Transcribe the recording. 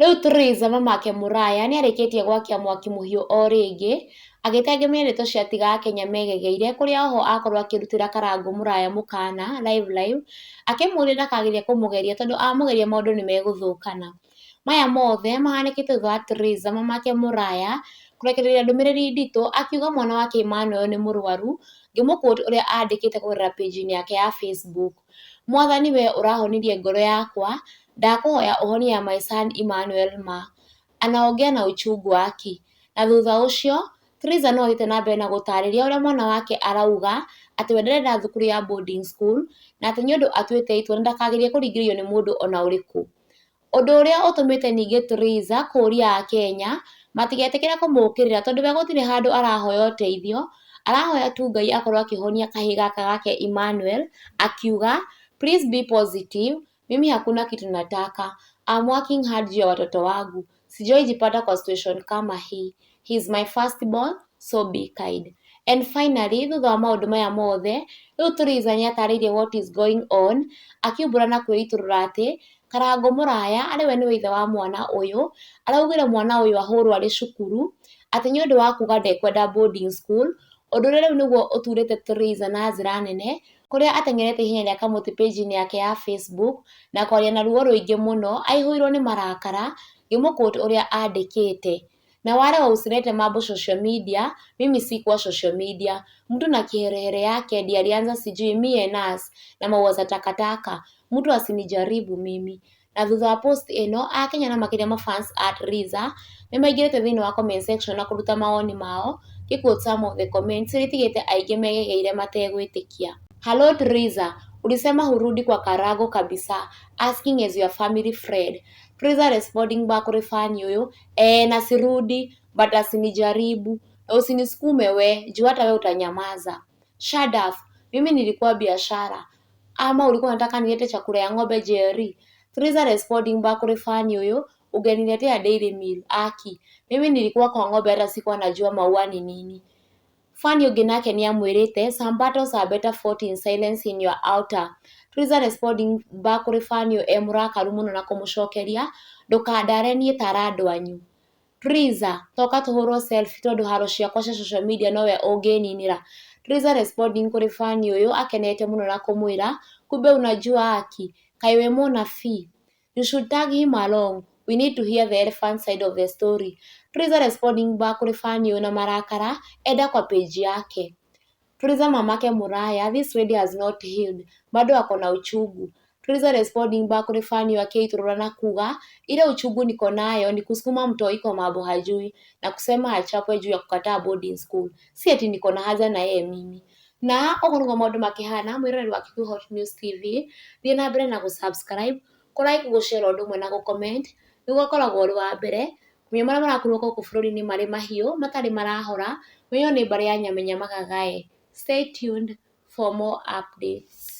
Rĩu Triza mamake Mũraya nĩarĩkĩtie gwakia mwaki mũhiũ o rĩngĩ agĩtengemia ndeto ciatiga akenya megegeire kũrĩa oho akorwo akĩrutĩra Karangũ Mũraya mũkana live live akĩmũria ndakagerie kũmũgeria tondũ amũgeria maũndũ nĩmegũthũkana. Maya mothe mahanĩkĩte thutha wa Triza mamake Mũraya kũrekereria ndũmĩrĩri nditũ akiuga mwana wake Emmanuel nĩ mũrwaru ngĩmũ quote ũrĩa andĩkĩte kũgerera page-inĩ yake ya Facebook. Mwathani we ũrahonirie ngoro yakwa ndakũhoya ũhonie ya my son Emmanuel ma. Anaongea na uchungu aki. Na thutha ũcio Triza no athiĩte na mbere na gũtarĩria ũrĩa mwana wake arauga atĩ we ndarenda thukuru ya boarding school na atĩ nĩ ũndũ atuĩte itua na ndakagerie kũringĩrĩrio nĩ mũndũ ona ũrĩkũ. Ũndũ ũrĩa ũtũmĩte ningĩ Triza kũũria akenya matigetĩkĩre kũmũũkĩrĩra tondũ we gũtirĩ handũ arahoya ũteithio, arahoya tu Ngai akorwo akĩhonia kahĩĩ gaka gake Emmanuel, akiuga please be positive, mimi hakuna kitu nataka, I'm working hard juu ya watoto wangu, sijawahi jipata kwa situation kama hii, he is my first born so be kind. And finally thutha wa maũndũ maya mothe rĩu Triza nĩatarĩirie what is going on akiumbũra na kwĩitũrũra atĩ Karangũ Mũraya arĩ we nĩwe ithe wa mwana ũyũ araugire mwana ũyũ ahũrwo arĩ cukuru atĩ nĩ ũndũ wa kuga ndekwenda boarding school ũndũ ũrĩa rĩu nĩguo ũturĩte Triza na njĩra nene kũrĩa ateng'erete ihenya rĩa kamũtĩ page-inĩ yake ya Facebook na kwaria na ruo rũingĩ mũno aihũirwo nĩ marakara ngĩmũ quote ũrĩa andĩkĩte. Na wale wa usilete mambo social media, mimi sikuwa social media. Mtu na kiherehere yake ndiye alianza sijui me and us na maua za takataka. Mtu asinijaribu mimi. Na thutha wa post ĩno akenya na makĩria ma fans a Triza nĩ maingĩrĩte thĩinĩ wa comment section na kũruta mawoni mao ngĩ quote some of the comments iria itigĩte aingĩ megegeire mategwĩtĩkia. Hello Triza, ulisema hurudi kwa Karago kabisa asking as your family friend. Triza responding back kũrĩ fan ũyũ, eh na sirudi but asinijaribu na usinisukume we juu hata we utanyamaza. Shadaf, mimi nilikuwa biashara ama ulikuwa unataka nilete chakula ya ng'ombe Jerry? Triza responding back kũrĩ fan ũyũ, ungeniletea dairy meal aki. Mimi nilikuwa kwa ng'ombe hata sikuwa najua maua ni nini. Fan ũngĩ nake nĩ amwĩrĩte some battles are better fought in silence in your altar. Triza responding back kũrĩ fan ũyũ e mũrakaru mũno na kũmũcokeria ndũkandare niĩ tara andũ anyu. Triza toka tũhũrwo selfie tondũ haro ciakwa cia social media nowe ũngĩninĩra. Triza responding kũrĩ fan ũyũ akenete mũno na kũmwĩra kumbe unajua haki kaĩ wĩ mũnabii. You should tag him along. We need to hear the elephant side of the story. Triza responding back kũrĩ fan ũyũ na marakara enda kwa page yake. Triza mamake Muraya, this lady has not healed. Bado ako na uchungu. Triza responding back kũrĩ fan ũyũ akĩitũrũra na kuga ile uchungu niko nayo ni kusukuma mtoi kwa mambo hajui na kusema achapwe juu ya kukataa boarding school. Si ati niko na haja na yeye mimi. Na ũguo nĩguo maũndũ makĩhana mwĩroreri wa Kikuyu Hot News TV thiĩ na mbere na gũ subscribe kũ like gũ share ũndũ ũmwe na gũ comment nĩguo ũkoragwo ũrĩ wa mbere kũmenya marĩa marakunũka gũkũ bũrũri-inĩ marĩ mahiũ matarĩ marahora ĩyo nĩ mbarĩ ya Nyamenya Magagae. Stay tuned for more updates.